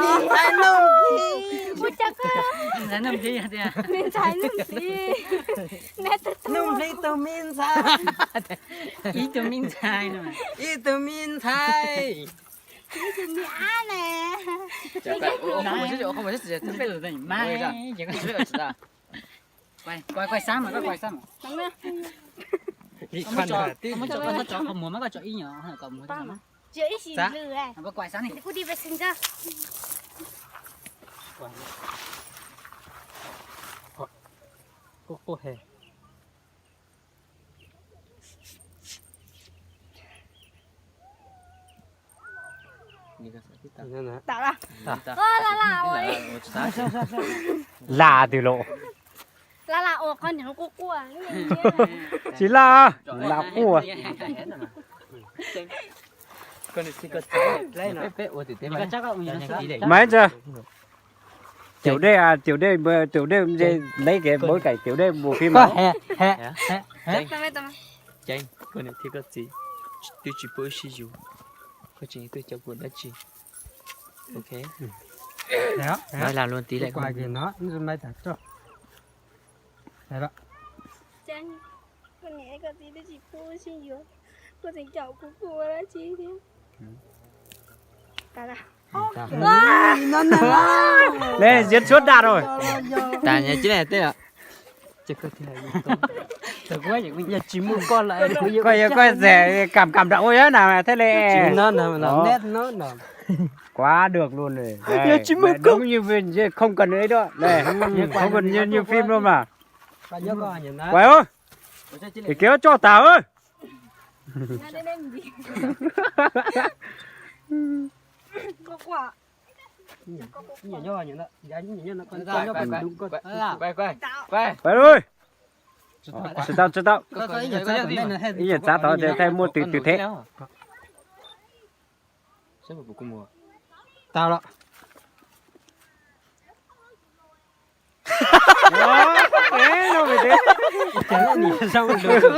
Me ntxhais Nuj Nplhis. Me ntxhais Nuj Nplhis tiag. Me ntxhais Nuj Nplhis. Nuj Nplhis tus me ntxhais. Ib tug me ntxhais no. Ib tug me ntxhais. Ib tug me ab ne. Kuaj, kuaj, kuaj xab mas, kuaj, kuaj xab mas. Koj muab tso, koj muab tso qhov muag mas, koj tso ib nyuag qhov muag. Txiav ib sim lwm. Kuaj, kuaj xab ne. Kuv dim pes nkawd. Kuj, kuj he. Lam twg los? Tsis laj, lam quaj. Maiv ntsa. Tiểu弟à, tiểu弟, tiểu弟, lấy cái bối cảnh tiểu弟bộ phim mà. Ceev, koj niam thiab koj txiv twb tsis pub wb sib yuav, koj tseem tuaj cov kuv dab tsi? Ok. Nói lào luôn tí lại không? Koj niam koj txiv twb tsis pub wb sib yuav, koj tseem coj kuv ua dab tsi thiab? Nws diễn xuất đạt rồi. Tsis muaj koj lawm, koj yog koj txiv kam kam rau ua na thiaj li. Quá được luôn rồi. Yog tsis muaj koj. Đúng như, không cần ấy nữa. Này, không cần như, như phim luôn mà. Quay ơi. Thì kéo cho tao ơi. Quay ơi. Tsis tau, tsis tau. Ib yam txav tod thiaj muaj tus, tus theb. Tau lawm.